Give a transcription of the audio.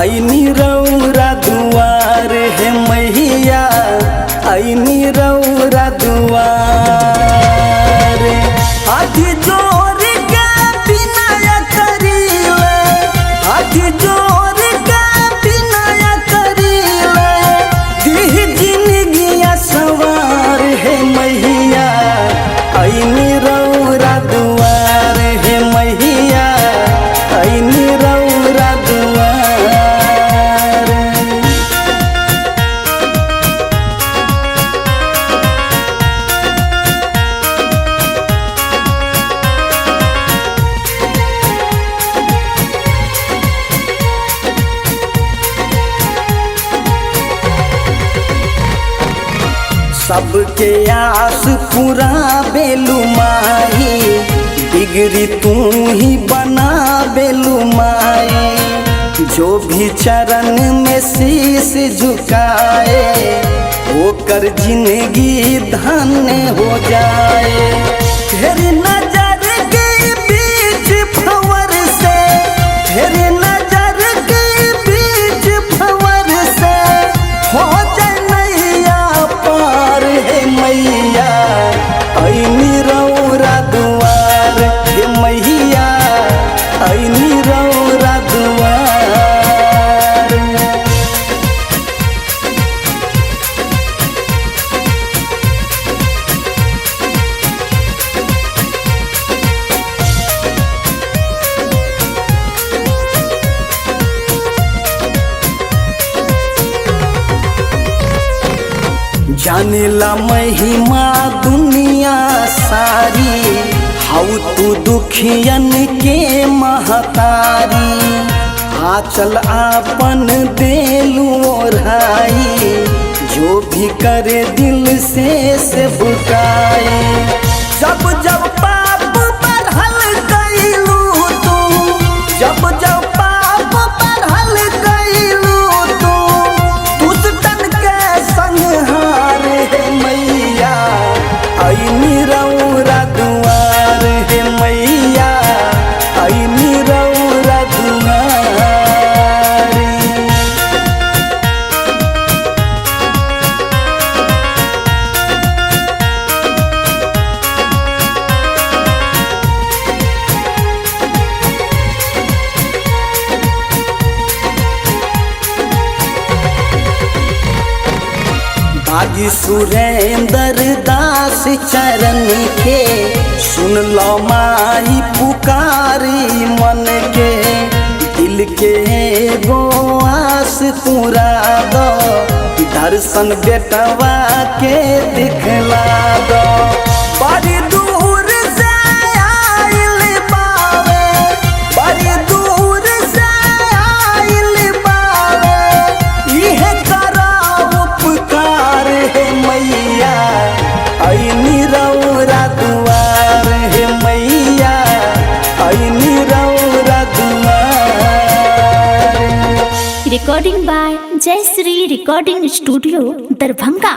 ऐनी रौरा दुआर हे मैया, ऐनी रौरा दुआर। हाथ जोड़ के विनय करीले, हाथ जोड़ के विनय करीले, दीह जिंदगिया सवार हे मैया, ऐनी रौरा दुआर हे मैया, ऐनी रौरा दुआर। सबके आस पूरा बेलू माही, बिगड़ी तू ही बना बेलू माई। जो भी चरण में शीश झुकाए, ओकर जिंदगी धन्य हो जाए। तेरी नजर के बीच भंवर से, तेरी नजर के बीच भंवर से, हो जाए नैया पार हे मैया, ऐनी रौरा दुआर हे मैया, ऐनी रौरा दुआर। जानेला महिमा दुनिया सारी, हाउ तू दुखियन के महतारी। आचल आपन देलू ओढ़ाई, जो भी करे दिल से बुकाई। जब जब पाप बढ़ल गईलू तू, जब जब पाप बढ़ल गईलू तू, दुष्टन के संहार हे मैया, ऐनी रौरा दुआर हे मैया, ऐनी रौरा दुआर। बागी सुरेंद्र दास चरण के, सुन लो माई पुकारी मन के। दिल के एगो आस पूरा दो, दर्शन बेटवा के दिखला दो। बड़ी दूर से आइल बावे, बड़ी दूर से आइल बावे, इहे करा उपकार हे मैया, ऐनी रौरा दुआर हे मैया, ऐनी रौरा दुआर। Recording by Jayashree Recording Studio, Darbhanga.